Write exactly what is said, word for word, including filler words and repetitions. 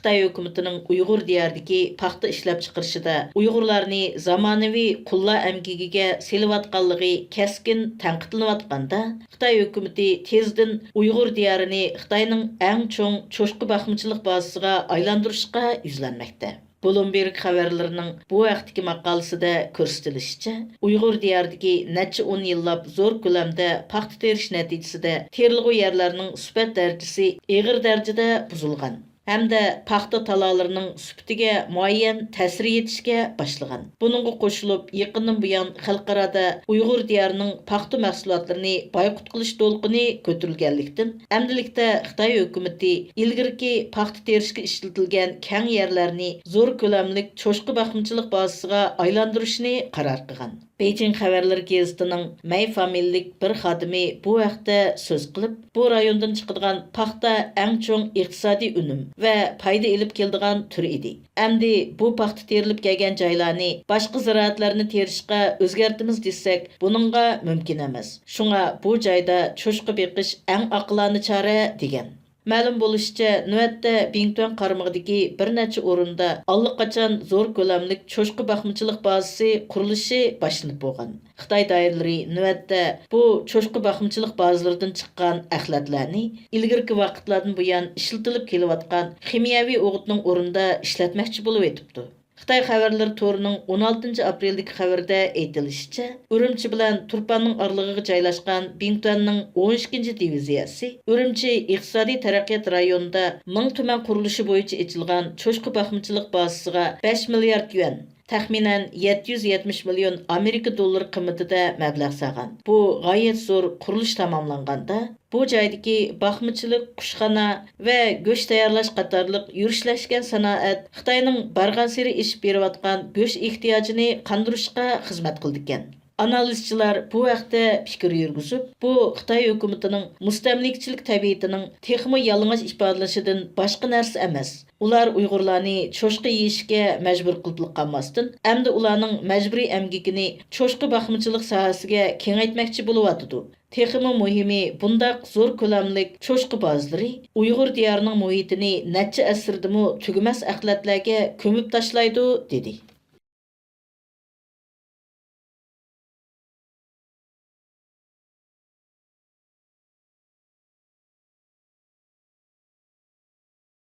خىتاي ھۆكۈمىتىنىڭ ئۇيغۇر دىيارىدىكى پاختا ئىشلەپچىقىرىشىدا ئۇيغۇرلارنى زامانىۋى قۇللار ئەمگىكىگە سېلىۋاتقانلىقى كەسكىن تەنقىدلىنىۋاتقاندا، خىتاي ھۆكۈمىتى تېزدىن ئۇيغۇر دىيارىنى خىتاينىڭ ئەڭ چوڭ چوشقا باقمىچىلىق بازىسىغا ئايلاندۇرۇشقا يۈزلەنمەكتە. بلومبېرگ خەۋەرلىرىنىڭ بۇ ھەقتىكى ماقالىسىدە كۆرسىتىلىشىچە، ئۇيغۇر دىيارىدىكى نەچچە ئون يىللاپ زور كۆلەمدە پاختا تېرىش نەتىجىسىدە تېرىلغۇ يەرلەرنىڭ سۈپەت دەرىجىسى ئېغىر دەرىجىدە بۇزۇلغان ھەمدە پاختا تالالىرىنىڭ سۈپىتىگە مۇئەييەن تەسىر يېتىشكە باشلىغان. بۇنىڭغا قوشۇلۇپ، يېقىندىن بۇيان خەلقئارادا ئۇيغۇر دىيارىنىڭ پاختا مەھسۇلاتلىرىنى بايقۇت قىلىش دولقۇنى كۆتۈرۈلگەنلىكتىن، ئەمدىلىكتە خىتاي ھۆكۈمىتى ئىلگىرىكى پاختا تېرىشكە ئىشلىتىلگەن كەڭ يەرلەرنى زور كۆلەملىك چوشقا باقمىچىلىق بازىسىغا ئايلاندۇرۇشنى قارار قىلغان. بېيجىڭ خەۋەرلىرى گېزىتىنىڭ مەي فامىلىلىك بىر خادىمى بۇ ھەقتە سۆز قىلىپ، بۇ رايوندىن چىقىدىغان پاختا ئەڭ چوڭ ئىقتىسادىي ئۈنۈم ۋە پايدا ئېلىپ كېلىدىغان تۈر ئىدى. ئەمدى بۇ پاختا تېرىلىپ كەلگەن جايلارنى باشقا زىرائەتلەرنى تېرىشقا ئۆزگەرتىمىز دېسەك، بۇنىڭغا مۇمكىن ئەمەس. شۇڭا بۇ جايدا چوشقا بېقىش ئەڭ ئاقىلانە چارە، دېگەن. مەلۇم بولۇشىچە، نۆۋەتتە بىڭتۈەن قارمىقىدىكى بىر نەچچە ئورۇندا ئاللىقاچان زور كۆلەملىك چوشقا باقمىچىلىق بازىسى قۇرۇلۇشى باشلىنىپ بولغان. خىتاي دائىرىلىرى نۆۋەتتە بۇ چوشقا باقمىچىلىق بازىلىرىدىن چىققان ئەخلەتلەرنى ئىلگىرىكى ۋاقىتلاردىن بۇيان ئىشلىتىلىپ كېلىۋاتقان خىمىيەۋى ئوغۇتنىڭ ئورنىدا ئىشلەتمەكچى بولۇۋېتىپتۇ. خىتاي خەۋەرلىرى تورىنىڭ ئون ئالتىنچى ئاپرېلدىكى خەۋىرىدە ئېيتىلىشىچە، ئۈرۈمچى بىلەن تۇرپاننىڭ ئارىلىقىغا جايلاشقان بىڭتۈەننىڭ ئون ئىككىنچى دىۋىزىيەسى ئۈرۈمچى ئىقتىسادىي تەرەققىيات رايونىدا مىڭ تۈمەن قۇرۇلۇشى بويىچە ئېچىلغان چوشقا باقمىچىلىق بازىسىغا بەش مىليارد يۈەن، تەخمىنەن يەتتە يۈز يەتمىش مىليون ئامېرىكا دوللىرى قىممىتىدە مەبلەغ سالغان. بۇ غايەت زور قۇرۇلۇش تاماملانغاندا، بۇ جايدىكى باقمىچىلىق، قۇشخانا ۋە گۆش تەييارلاش قاتارلىق يۈرۈشلەشكەن سانائەت خىتاينىڭ بارغانسېرى ئېشىپ بېرىۋاتقان گۆش ئېھتىياجىنى قاندۇرۇشقا خىزمەت قىلىدىكەن. ئانالىزچىلار بۇ ھەقتە پىكىر يۈرگۈزۈپ، بۇ خىتاي ھۆكۈمىتىنىڭ مۇستەملىكىچىلىك تەبىئىتىنىڭ تېخىمۇ يالىڭاچ ئىپادىلىنىشىدىن باشقا نەرسە ئەمەس. ئۇلار ئۇيغۇرلارنى چوشقا يېيىشكە مەجبۇر قىلىپلا قالماستىن، ئەمدى ئۇلارنىڭ مەجبۇرىي ئەمگىكىنى چوشقا باقمىچىلىق ساھەسىگە كېڭەيتمەكچى بولۇۋاتىدۇ. تېخىمۇ مۇھىمى، بۇنداق زور كۆلەملىك چوشقا بازىلىرى ئۇيغۇر دىيارىنىڭ مۇھىتىنى نەچچە ئەسىردىمۇ تۈگىمەس ئەخلەتلەرگە كۆمۈپ تاشلايدۇ، دېدى.